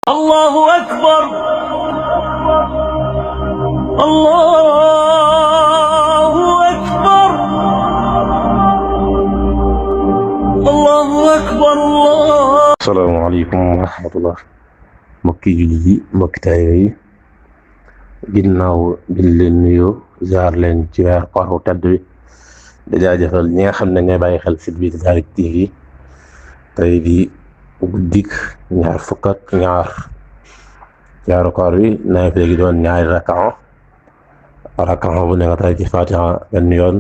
الله أكبر الله أكبر الله أكبر الله. asalaamaaleykum wa rahmatullah mbokki jullit yi mbokki taalibe yi ginnaaw biñ leen nuyoo jaar leen ci weer koor bu tedd bi di jaajëfal ñi nga xam ne ñooy bàyyi xel site bi Daara TV tey di guddik ñaar fukk ak ñaar weeru koor bi naafila gi doon ñaari rakaa bu ne nga tari ci Fatiha benn yoon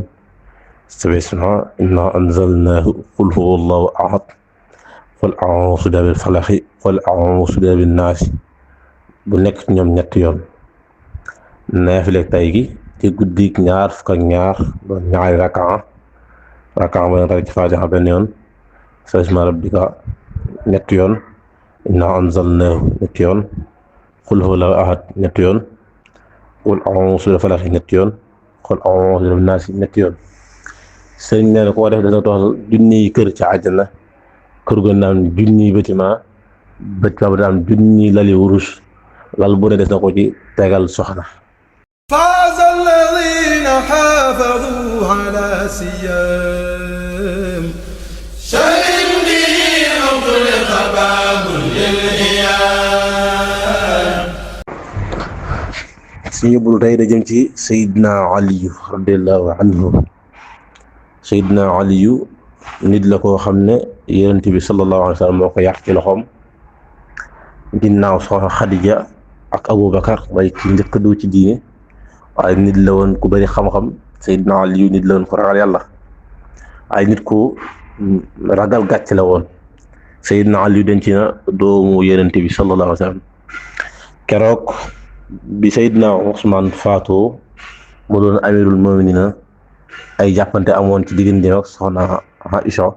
sabisna inna anzalnaahu qul huwa allahu ahad qul a'uuzu bi rabbil falaq qul a'uuzu bi rabbin naas bu nekk ñoom ñetti yoon naafila tey gi ci guddik ñaar fukk ak ñaar doon ñaari rakaa bu ne nga tari ci Fatiha benn yoon sabisma rabbika ñetti yoon inna anzalnaahu ñetti yoon qul huwa allahu ahad ñetti yoon qul a'uuzu bi rabbil falaq ñetti yoon qul a'uuzu bi rabbin naas ñetti yoon sëriñ nee na koo def dana toxal junniy kër ci àjjana kër gu naan junniy bâtiment ba daan junniy lali wurus lal bu ne des na ko ci tegal soxna. فاز الذين حافظوا على سيام شهر به أغلق باب للإيام. suñu bul tey da jëm ci Seydina Aliyu radiyallahu anhu. Seydina Aliyu nit la koo xam ne Yonent bi sallallahu alayhi wa sallam moo ko yar ci loxoom ginnaaw soxna Xadija ak Abubakar waaye ki njëkk a dugg ci diine waaye nit la woon ku bari xam-xam. Seydina Aliyu nit la woon ku ragal yàlla waaye nit ku ragal gàcc la woon. Seydina Aliyu denc na doomu Yonent bi sallallahu alayhi wa sallam keroog bi Seydina Usmaan faatoo mu doon amirul mu'miniina ay jàppante amoon ci diggante ak soxna Aïcha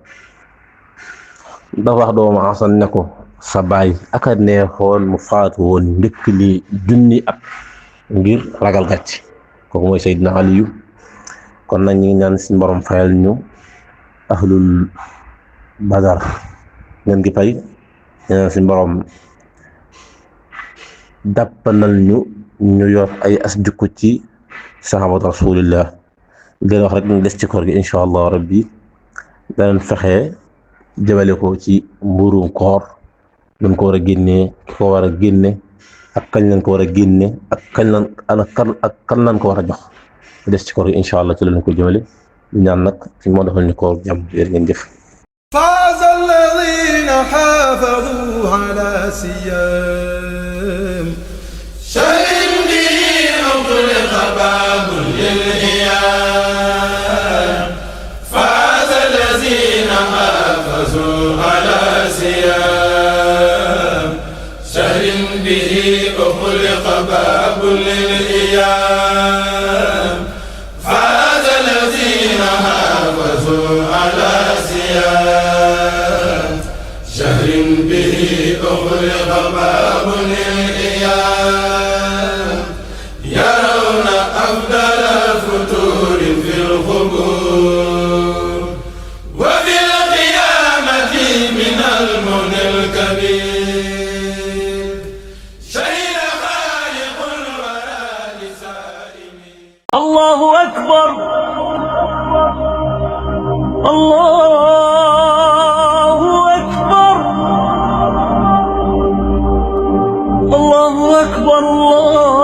dafa wax doomu Asan ne ko sa baay aka neexoon mu faatu woon njëkk li junni at ngir ragal gàcc. kooku mooy Seydina Aliyu. kon nag ñu ngi ñaan suñu borom fayal ñu ahlul badar ngeen gi fay ñaan suñu borom dàppanal ñu yor ay as jukku ci sahabatu rasulillah. leen wax rek ñu des ci koor gi incha allah rabbi danañ fexe jëmale ko ci mburum koor luñ ko war a génnee ki ko war a génne ak kañ lañ ko war a génne ak kañ lañ kan lañ ko war a jox des ci koor gi incha allah ci lañ ko jëmale ñu ñaan nag suñ moo defal ñu koor jàmm yéen ngeen jëf. فاز الذين حافظوا على سيام شهر به أغلق باب للإيام. فاز الذين حافظوا على سيام شهر به أغلق باب للإيام. فاز الذين حافظوا على سيام شهر به أغلق باب للإيام. يرون أفضل الفتور في القبور وفي القيامة من المنى الكبير. شهد خالق الورى لسائمين. الله أكبر الله أكبر الله أكبر الله.